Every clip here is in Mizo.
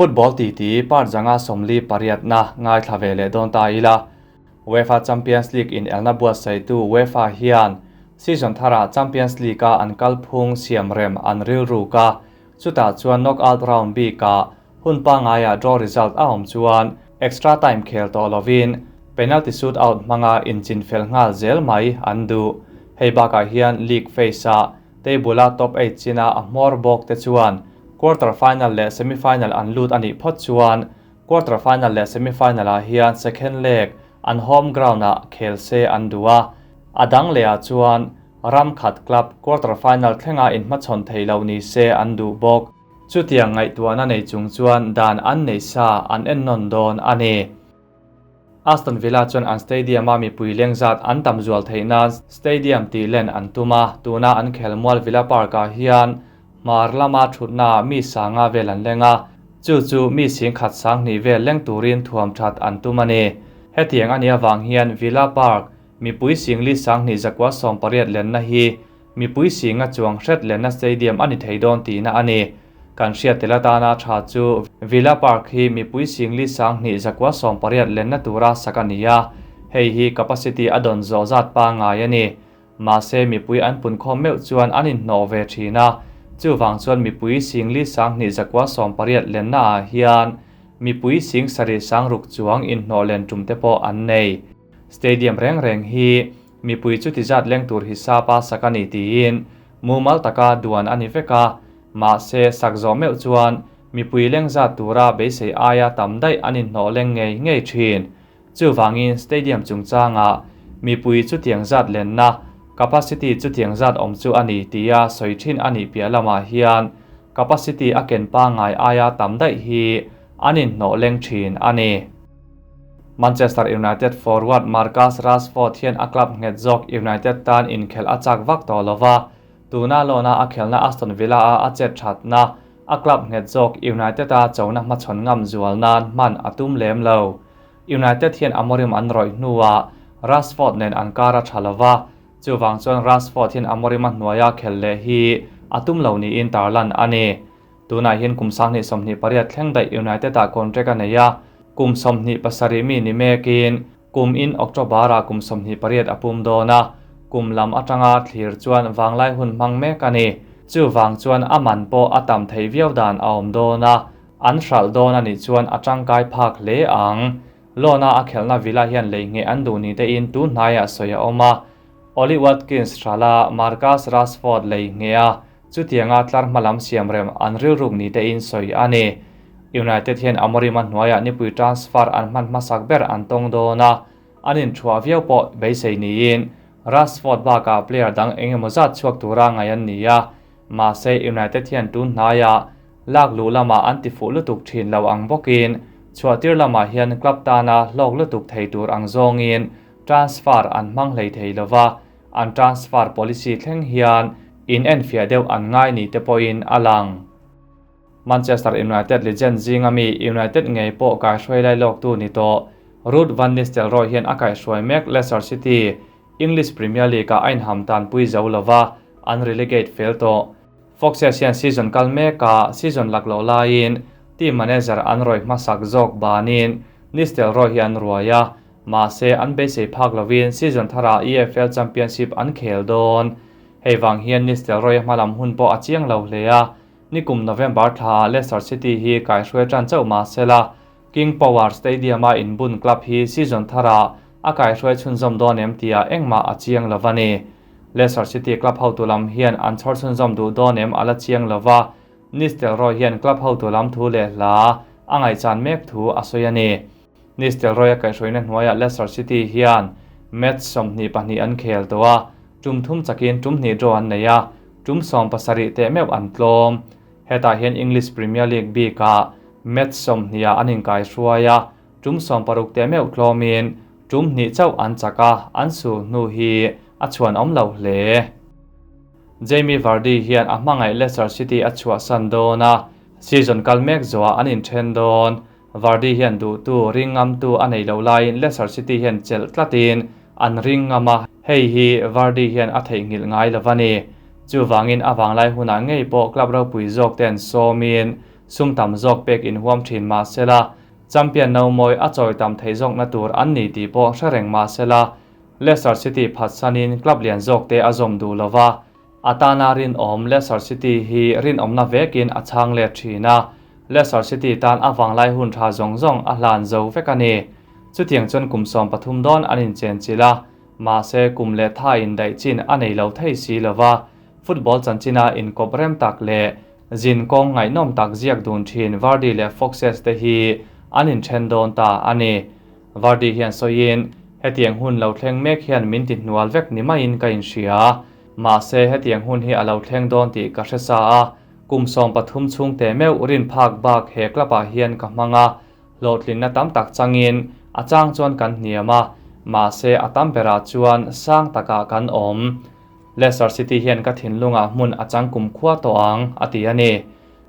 Football titi part zanga 48na ngaithla ve leh dawn ta ila. UEFA Champions League inelna buatsaihtu UEFA hian season tharah Champions League-a an kalphung siamrem an rilruk a, chutah chuan knockout round bikah hun pangaiah draw result a awm chuan extra time khel tawh lovin penalty shootout hmanga inchinfel nghal zel mai an duh. Hei bakah hian league phase-ah table-a top eight china a hmawr bawk te chuan quarter final leh semi final an lut a nih phawt chuan quarter final leh semi final ah hian second leg an home ground ah khel se an duh a, a dang leh ah chuan ram khat club quarter final thlenga inhmachhawn thei lo ni se an duh bawk. Chutiang ngaihtuahna nei chung chuan dan an nei sa an ennawn dawn a ni. Aston Villa chuan an stadium-a mipui leng zat an tam zual theih nan stadium tih len an tum a, tuna an khelmual Villa Park-ah hian hmar lama thutnaah mi sanga vel an leng a, chu chu mi singkhat sanghnih vel leng turin thuam that an tum a ni. Hetiang a nih avang hian Villa Park mipui singli sanghnih zakua 18 lenna hi mipui singa chuang hret lenna stadium a ni thei dawn tihna a ni. Kan hriat tel atana tha chu Villa Park hi mipui singli sanghnih zakua 18 lenna tura sak a ni a, hei hi capacity a dawn zawh zat pangngai a ni. Mahse mipui an punkhawm meuh chuan an inhnawh ve thin a, chuvang chuan mipui singli sanghnih zakua 18 lenna ah hian mipui sing sarih sangruk chuang inhnawh len tum te pawh an nei. Stadium reng reng hi mipui chu tizat leng tur hisapa sak a ni tiin mumal taka duan a ni vek a, mahse sak zawh meuh chuan mipui leng zat tura beisei aia tam daih an inhnawh leng ngei ngei thin. Chuvangin stadium chungchangah mipui chutiang zat lenna capacity chutiang zat awm chu a ni tia sawi thin a nih piah lamah hian capacity a ken pangngai aia tam daih hi an inhnawh leng thin a ni. Manchester United forward Marcus Rashford hian a club nghet zawk United tan inkhelh a chak vak tawh lova, tuna lawna a khelna Aston Villa a a chet thatna a club nghet zawk United a chona hmachhawn ngam zual nan hman a tum lem lo. United hian Amorim an rawih hnuah Rashford nen an kar a tha lova, chuvang chuan Rashford hian Amorim a hnuaia khel leh hi a tum lo niin tarlan a ni. Tunah hian kum 2028 thleng daih United ah contract a nei a, kum 27 mi ni mekin kum in October ah kum 28 a pum dawn a, kum lam atanga thlir chuan vanglai hun hmang mek a ni. Chuvang chuan a man pawh a tam thei viau dan a awm dawn a, an hralh dawn a nih chuan a tangkai phak hle ang. Loan a a khelhna Villa hian lei ngheh an duh ni te in tun hnaiah sawi a awm a, Ollie Watkins hralh a Marcus Rashford lei ngheh a, chutianga tlar hmalam siamrem an rilruk ni te in sawi a ni. United hian Amorim a hnuaiah nipui transfer an hman hmasak ber an tawng dawn a, an inthuah viau pawh beisei niin Rashford bakah player dang eng emaw zat chhuak tura ngaih an ni a, mahse United hian tun hnaiah lak luh lamah an tifuh lutuk thin lo ang bawkin chhuahtir lamah hian club tana hlawk lutuk thei tur ang zawngin transfer an hmang hlei thei lova, an transfer policy thleng hian in enfiah deuh an ngai ni te pawhin a lang. Manchester United legend zinga mi United ngei pawh kaihruai lai lawktu ni tawh Ruud van Nistelrooy hian a kaihruai mek Leicester City English Premier League-ah a inham tanpui zo lova, an relegate fel tawh. Foxes hian season kal mekah season lak loh laiin team manager an rawih hmasak zawk banin Nistelrooy hi an ruai a, mahse an beisei phak lovin season tharah EFL Championship an khel dawn. Hei vang hian Nistelrooy a hmalam hun pawh a chiang lo hle a, nikum November thlaah Leicester City hi kaihruai tan chauh mahsela King Power Stadium-a inbun club hi season tharah a kaihruai chhunzawm dawn em tihah engmah a chiang lo a ni. Leicester City club hotu lam hian an chhawr chhunzawm duh dawn em a la chiang lo va, Nistelrooy hian club hotu lam thu leh hla a ngaihchan mek thu a sawi a ni. Nistelrooy a kaihhruaina hnuaiah Leicester City hian match 22 an khel tawh a, tum thum chakin tum hnih draw an nei a, tum 17 teh meuh an tlawm. Hetah hian English Premier League bikah match 20 ah an inkaihruai a, tum 60 teh meuh tlawmin tum hnih chauh an chak a, an su hnu hi a chhuan awm lo hle. Jamie Vardy hian a hmangaih Leicester City a chhuahsan dawn a, season kal mek zawhah an inthen dawn. Vardy hian duhtu ringamtu a nei lo laiin Leicester City hian chelh tlatin an ringngam a, hei hi Vardy hian a theihnghilh ngai lo a ni. Chuvangin a vanglai hunah ngei pawh club ropui zawk ten sawmin Sum tam zawk pek inhuam thin mah sela, champion no mawi a chawi tam thei zawkna tur an ni tih pawh hre reng mah sela, Leicester City phatsanin club lian zawkte a zawm duh lova, a tana rinawm Leicester City hi rinawmna vekin a chhang let thin a, Leicester City tan a vanglai hun tha zawng zawng a hlan zo vek a ni. Chutiang chuan kum 13 dawn an inchenchilh a, mahse kum leh tha indaih chin a nei lo thei si lova, football chanchina inkawp rem tak leh zin kawng ngaihnawm tak ziak dun thin Vardy leh Foxes te hi an inthen dawn ta a ni. Vardy hian sawiin, Hetiang hun lo thleng mek hian min ti hnual vek ni maiin ka inhria. Mahse hetiang hun hi a lo thleng dawn tih ka hre sa a, kum 13 chhung teh meuh rin phak bak he club ah hian ka hmang a, hlawhtlinna tam tak changin a chang chuan kan hniam a, mahse a tam berah chuan sang takah kan awm. Leicester City hian ka thinlungah hmun a chang kumkhua tawh ang, a ti a ni.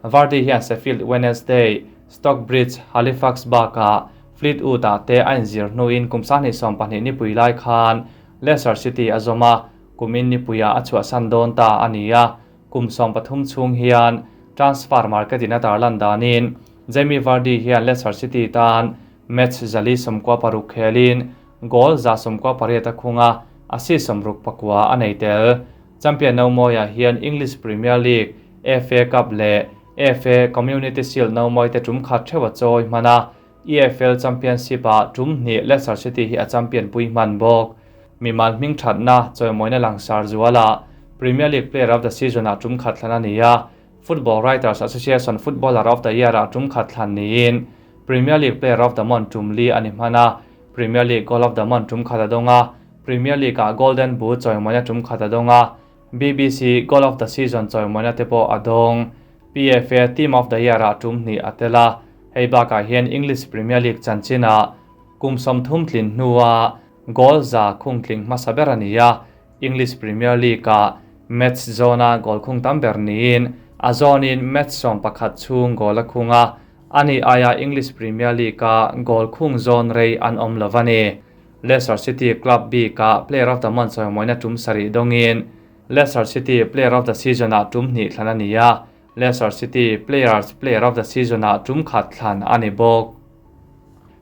Vardy hian Sheffield Wednesday, Stockbridge, Halifax bakah Fleetwood-ah te a inzir hnuin kum 2020 nipui lai khan Leicester City a zawm a, kumin nipuiah a chhuahsan dawn ta a ni a. Kum 13 chhung hian transfer market-in a tarlan danin Jamie Vardy hian Leicester City tan match 496 khelin goal 198 a khung a, assist 69 a nei tel. Champion no mawiah hian English Premier League, FA Cup leh FA Community Shield no mawi te tum khat theuh a chawi hman a, EFL Championship-ah tum hnih Leicester City hi a champion pui hman bawk. Mimal hming thatna chawimawina langsar zualah Premier League Player of the Season-ah tum khat thlan a ni a, Football Writers Association Footballer of the Year-ah tum khat thlan niin Premier League Player of the Month tum li a ni hman a, Premier League Goal of the Month tum khat a dawng a, Premier League-ah Golden Boot chawimawina tum khat a dawng a, BBC Goal of the Season chawimawina te pawh a dawng. PFA Team of the Year-ah tum hnih a tel a, hei bakah hian English Premier League chanchinah kum 30 tlin hnua goal za khung tling hmasa ber a ni a, English Premier League-ah match zawna goal khung tam ber niin a zawnin match 11 chhung goal a khung a, ani aia English Premier League-a goal khung zawn rei an awm lo a ni. Leicester City club bikah Player of the Month chawimawina tum sarih dawngin Leicester City Player of the Season-ah tum hnih thlan a ni a, Leicester City Players Player of the Season-ah tum khat thlan a ni bawk.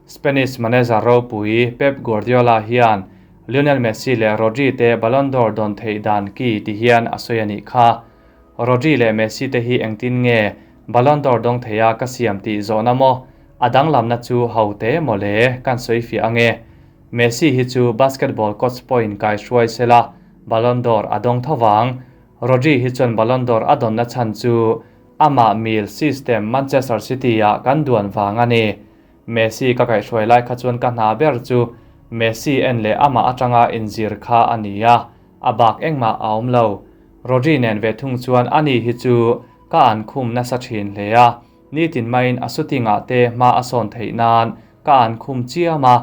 Spanish manager ropui Pep Guardiola hian Lionel Messi leh Rodri te Ballon d'Or dawn theih dan ki ti hian a sawi a nih kha. Rodri leh Messi te hi engtin nge Ballon d'Or dawng theia ka siam tih zawhna maw? A danglamna chu ho te maw le kan sawi fiah ange. Messi hi chu basketball coach pawhin kai hruai sela Ballon d'Or a dawng thovang. Rodri hi chuan Ballon d'Or a dawnna chhan chu amah mil system Manchester City-ah kan duan vang a ni. Messi ka kaihhruai lai kha chuan ka hna ber chu Messi en leh amah atanga inzir kha a ni a, a bak engmah a awm lo. Rodri nen ve thung chuan ani hi chu ka an khum nasa thin hle a, nitin maiin a shooting-ah te hma a sawn theih nan ka an khum chiam a,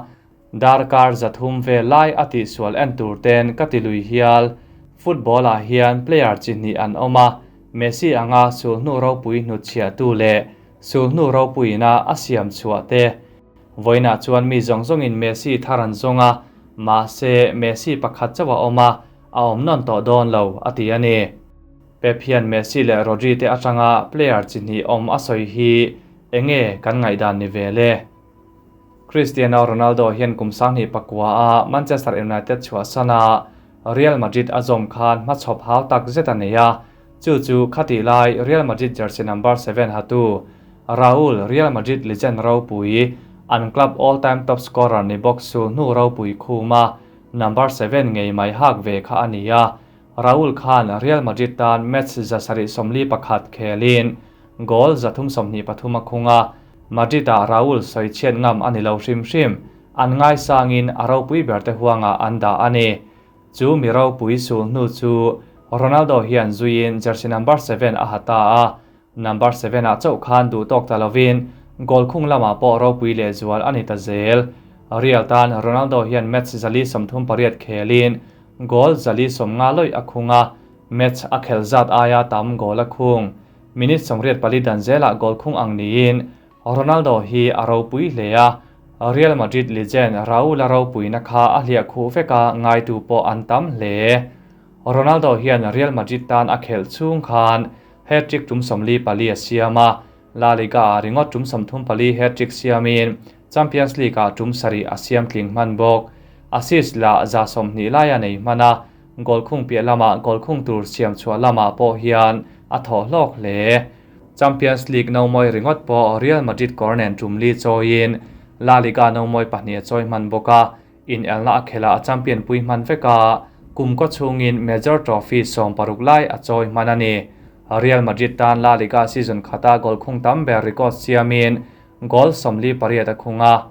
darkar 300 vel lai a tihsual en tur ten ka ti lui hial. Football-ah hian player chi hnih an awm a, Messi anga sulhnu ropui hnutchhiahtu leh sulhnu ropuina a siam chhuah te. Vawiinah chuan mi zawng zawngin Messi thar an zawng a, mahse Messi pakhat chauh a awm a, a awm nawn tawh dawn lo, a ti a ni. Pep hian Messi leh Rodri te atanga player chi hnih awm a sawi hi enge kan ngaihdan ni ve le? Cristiano Ronaldo hian kum 2009 a Manchester United chhuahsan a Real Madrid a zawm khan hmachhawp hau tak zet a nei a, chu chu khati lai Real Madrid jersey number 7 hatu Raul Real Madrid legend ropui an club all-time top scorer ni bawk sul hnu ropui khuma number 7 ngei mai hak ve kha a ni a. Raul khan Real Madrid tan match 741 khelin goal 323 a khung a, Madrid-ah Raul sawichhiat ngam a ni lo hrim hrim, an ngai sangin a ropui ber te huangah an dah a ni. Chu mi ropui sul hnu chu Ronaldo hian zuiin jersey number 7 a ha ta a, number 7 ah chauh khan duh tawk ta lovin goal khung lamah pawh ropui leh zual a ni ta zel. Real tan Ronaldo hian match 438 khelin goal 450 lawih a khung a, match a khel zat aia tam goal a khung. Minute 84 dan zelah goal khung ang niin Ronaldo hi a ropui hle a, Real Madrid legend Raul a ropuina kha a hliah khuh veka ngaitu pawh an tam hle. Ronaldo hian Real Madrid tan a khelh chhung khan hat-trick tum 44 a siam a, La Liga-ah ringawt tum 34 hat-trick siamin Champions League-ah tum sarih a siam tling hman bawk. Assist lah 120 lai a nei hman a, goal khung piah lamah goal khung tur siam chhuah lamah pawh hian a thawh hlawk hle. Champions League nomawi ringawt pawh Real Madrid kawr nen tum li chawiin La Liga nomawi pahnih a chawi hman bawk a, inelna a khelh ah a champion pui hman vek a, kum kaw chhungin major trophy 16 lai a chawi hman a ni. Real Madrid tan La Liga season khata goal khung tam ber record siamin goal 48 a khung a,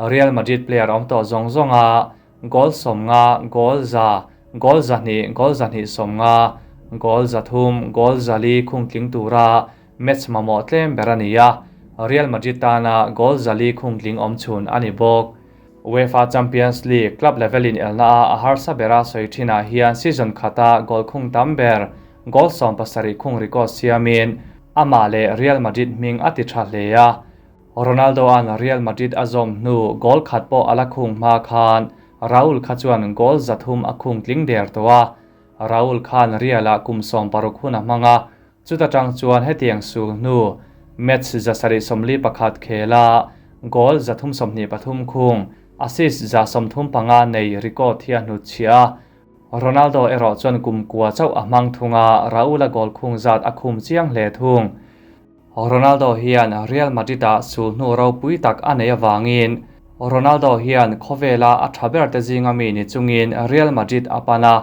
Real Madrid player awm tawh zawng zawng a goal 50, goal 100, goal 200, goal 250, goal 300, goal 400 khung tling tura match mamawh tlem ber a ni a, Real Madrid tana goal 400 khung tling awm chhun a ni bawk. UEFA Champions League club level in elna a a harsa bera sawi thinah hian season khata goal khung tam ber goal 17 khung record siamin amah leh Real Madrid hming a ti tha hle a. Ronaldo an Real Madrid a zawm hnu goal khat pawh a la khung hma khan Raul kha chuan goal 300 a khung tling der tawh a. Raul khan Real ah kum 60 hun a hmang a, chuta tang chuan hetiang sul hnu match 741 khela goal 323 khung assist 135 nei record hi a hnut chhia. Ronaldo erawh chuan kum kua chauh a hmang thunga Raul a goal khung zat a khum chiang hle thung. Ronaldo hian Real Madrid ah sul hnu ropui tak a nei awangin Ronaldo hian khawvela a tha ber te zinga mi ni chungin Real Madrid a pana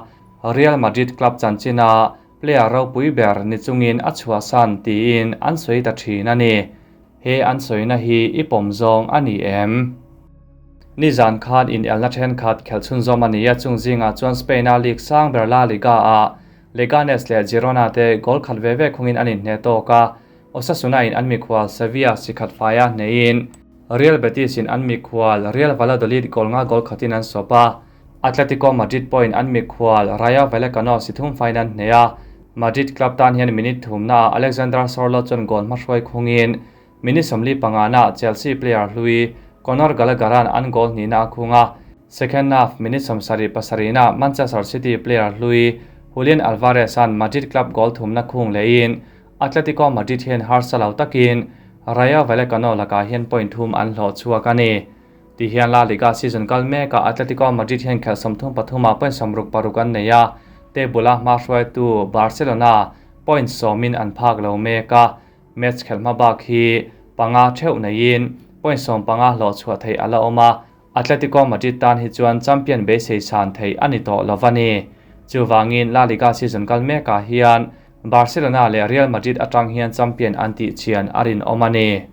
Real Madrid club chanchina player ropui ber ni chungin a chhuah san tiin an sawi ta thin a ni. He an sawina hi i pawm zawng a ni em? Ni zan khan in elna then khat khelchhun zawm a ni a, chung zinga chuan Spain a league sang ber La Liga a Leganes leh Girona te goal khat ve ve khungin an inhne tawk a, Osasuna in an mikhual Sevilla sikhat faia hneiin Real Betis in an mikhual Real Valladolid goal nga goal khatin an sawp a, Atletico Madrid pawhin an mikhual Rayo Vallecano si thum fain an hne a, Madrid club tan hian minute thumna Alexander Sorloth chuan goal hmahruai khungin minute 45 na Chelsea player hlui Conor Gallagher-an an goal hnihna a khung a, second half minute 77 na Manchester City player hlui Julian Alvarez-an Madrid club goal thumna khung lehin Atletico Madrid hian harsa lo takin Rayo Vallecano lakah hian point thum an hlawh chhuak a ni. Ti hian La Liga season kal meka Atletico Madrid hian khel 33 ah point 66 an nei a, table a hma hruaitu Barcelona point 10 in an phak lo meka match khel hma bak hi panga theuh neiin point 15 hlawh chhuah thei ala awm a, Atletico Madrid tan hi chuan champion beisei san thei ani tawh lovani. Chuwangin La Liga season kal meka hian Barcelona leh Real Madrid atang hian champion an tih chian a rin awm ani.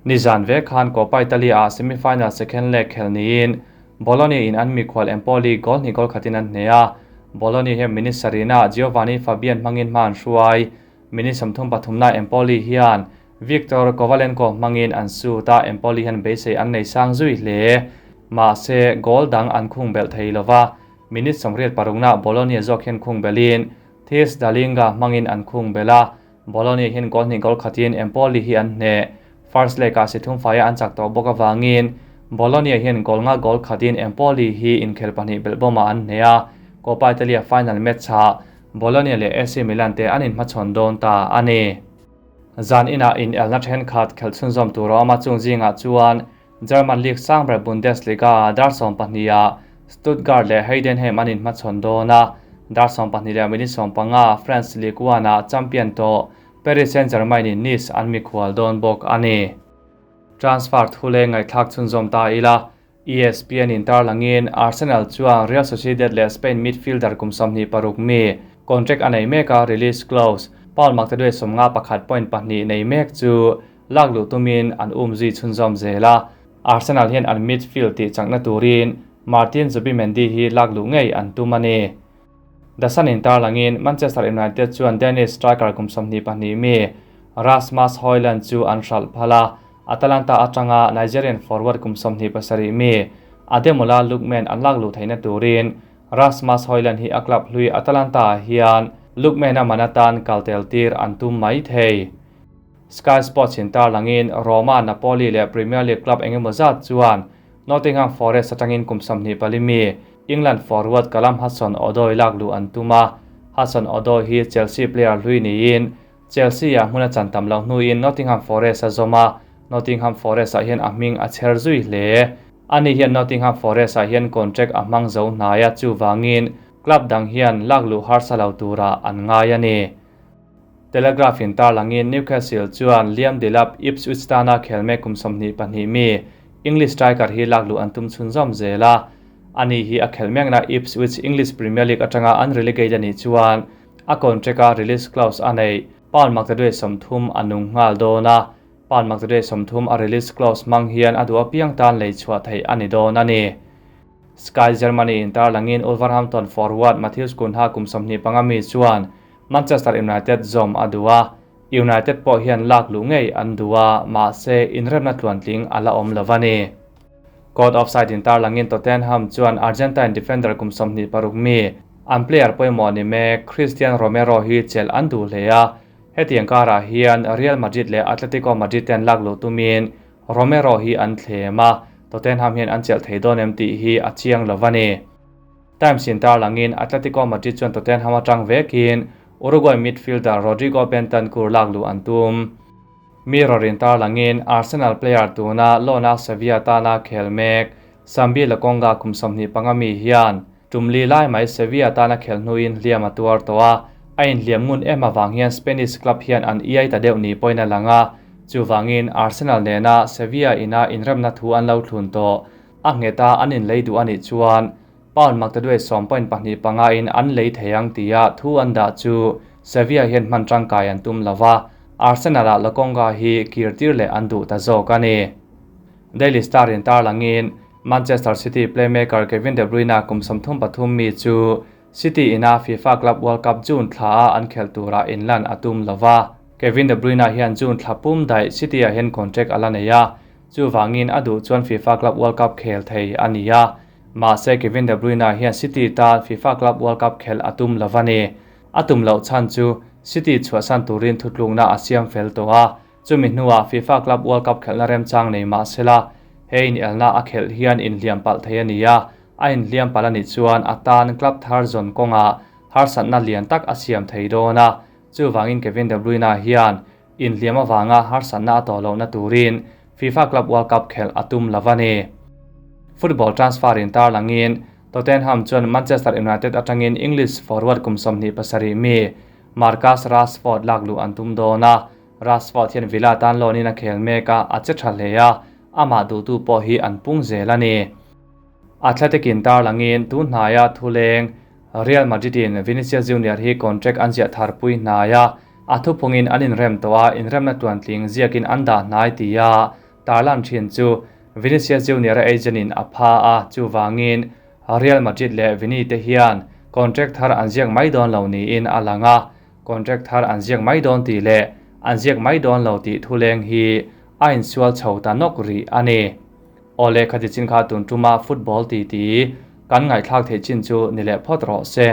Nizan ve khan Coppa Italia a semi-final second leg khel niin Bologna in an mikhual Empoli goal hnih goal khatin an hne a, Bologna hian minute sarihna Giovanni Fabian hmangin hma an hruai. Minute 33 na Empoli hian Victor Kovalenko hmangin an shoot a, Empoli hian beisei an nei sang zui hle. Mahse goal dang an khung belh thei lova, minute 86 na Bologna zawk hian khung belin Thijs Dallinga hmangin an khung bel a, Bologna hian goal hnih goal khatin Empoli hi an hne. First leg ah si thum faia an chak tawh bawk awangin Bologna hian goal nga goal khatin Empoli hi inkhel pahnih belhbawmah an hne a, Coppa Italia final match ah Bologna leh AC Milan te an inhmachhawn dawn ta a ni. Zan inah in elna thenkhat khelchhun zawm tur a awm a, chung zingah chuan German League sang ber Bundesliga ah dar 12 ah Stuttgart leh Heidenheim an inhmachhawn dawn a, dar 12 leh minute 15 France Ligue 1 ah champion tawh Paris Saint-Germain in Nice an mikhual dawn bawk a ni. Transfer thule ngaihthlak chhun zawm ta ila, ESPN in tarlangin Arsenal chuan Real Sociedad leh Spain midfielder kum 26 mi contract a nei mek a, release clause Paul Maktaduai 51.2 nei mek chu lak luh tumin an um zui chhun zawm zel a, Arsenal hian an midfield tih chakna turin Martin Zubimendi hi lak luh ngei an tum a ni. The Sun in tarlangin Manchester United chuan Danish striker kum 22 mi Rasmus Højlund chu an hralh phal a, Atalanta atanga Nigerian forward kum 27 mi Ademola Lookman an lak luh theihna turin Rasmus Højlund hi a club hlui Atalanta hian Lookman a manatan kaltel tir an tum mai thei. Sky Sports in tarlangin Roma, Napoli leh Premier League club engemaw zat chuan Nottingham Forest atangin kum 24 mi England forward Callum Hudson-Odoi lak luh an tum a, Hudson-Odoi hi Chelsea player hlui niin Chelsea-ah hmun a chan tam loh hnuin Nottingham Forest a zawm a, Nottingham Forest-ah hian a hming a chher zui hle. Ani hian Nottingham Forest-ah hian contract a hmang zo hnai a, chuvangin club dang hian lak luh harsa lo turah an ngai a ni. Telegraph-in tarlangin Newcastle chuan Liam Delap Ipswich tana khelme kum 22 mi English striker hi lak luh an tum chhunzawm zel a. Ani hi a khelh mekna Ipswich English Premier League atanga an relegate a nih chuan a contract-a release clause a neih pound maktaduai 30 a nung nghal dawn a. Pound maktaduai 30 a release clause hmang hian a duh apiang tan lei chhuah theih a ni dawn a ni. Sky Germany in tarlangin Wolverhampton forward Matheus Cunha kum 25 mi chuan Manchester United zawm a duh a, United pawh hian lak luh ngei an duh a, mahse inremna tluantling a la awm lo a ni. Caught offside in tarlangin Tottenham chuan Argentine defender kum 26 mi an player pawimawh ni mek Cristian Romero hi chelh an duh hle a, hetiang karah hian Real Madrid leh Atletico Madrid ten lak luh tumin Romero hi an thlem a, Tottenham hian an chelh thei dawn em tih hi a chiang lo a ni. Times in tarlangin Atletico Madrid chuan Tottenham atang vekin Uruguay midfielder Rodrigo Bentancur lak luh an tum. Mirror in tarlangin Arsenal player tuna loan-a Sevilla tana khel mek Sambi Lokonga kum 25 mi hian tumli lai mai Sevilla tana khel hnuin hliam a tuar tawh a, a inhliam ngun em awang hian Spanish club hian an iai ta deuh ni pawhin a lang a, chuwangin Arsenal nena Sevilla ina inremna thu an lo thlun tawh. A ngheta an inlei duh anih chuan pound maktaduai 10.25 in an lei thei ang tia thu an dah chu Sevilla hian hman tangkai an tum lova, Arsenal-ah Lokonga hi kirtir leh an duh ta zawk a ni. Daily Star in tarlangin Manchester City playmaker Kevin De Bruyne kum 33 mi chu City ina FIFA Club World Cup June thla a an khel tura inlan a tum lova. Kevin De Bruyne hian June thla pum daih City ah hian contract ala nei a, chuwangin a duh chuan FIFA Club World Cup khel thei a ni a. Mahse Kevin De Bruyne hian City tan FIFA Club World Cup khel a tum lova ni. A tum loh chan chu City chhuahsan turin thutlukna a siam fel tawh a, chumi hnuah FIFA Club World Cup khelhna remchang nei mahsela he in elna a khelh hian inhliam palh thei a ni a, a inhliam palh anih chuan a tan club thar zawn kawnga harsatna lian tak a siam thei dawn a, chuwangin Kevin De Bruyne hian inhliam awanga harsatna a tawh lohna turin FIFA Club World Cup khelh a tum lova ni. Football transfer in tarlangin Tottenham chuan Manchester United atangin English forward kum 27 mi Marcus Rashford lak luh an tum dawn a, Rashford hian Villa tan loan in a khel mek a, a che tha hle a, amah duhtu pawh hi an pung zel a ni. Athletic in tarlangin tun hnaia thuleng Real Madrid in Vinicius Junior hi contract an ziah tharpui hnaia a thuphungin an inrem tawh a, inremna tuantling ziakin an dah hnai tia tarlan thin chu Vinicius Junior a agent in a pha a, chuwangin Real Madrid leh Vini te hian contract thar an ziak mai dawn lo niin a lang a, contract thar an ziak mai dawn tih leh an ziak mai dawn lo tih thuleng hi a insual chho ta nawk rih a ni. Awle khati chin kha tun tuma football ti ti kan ngaihthlak theih chin chu ni leh phawt rawh se.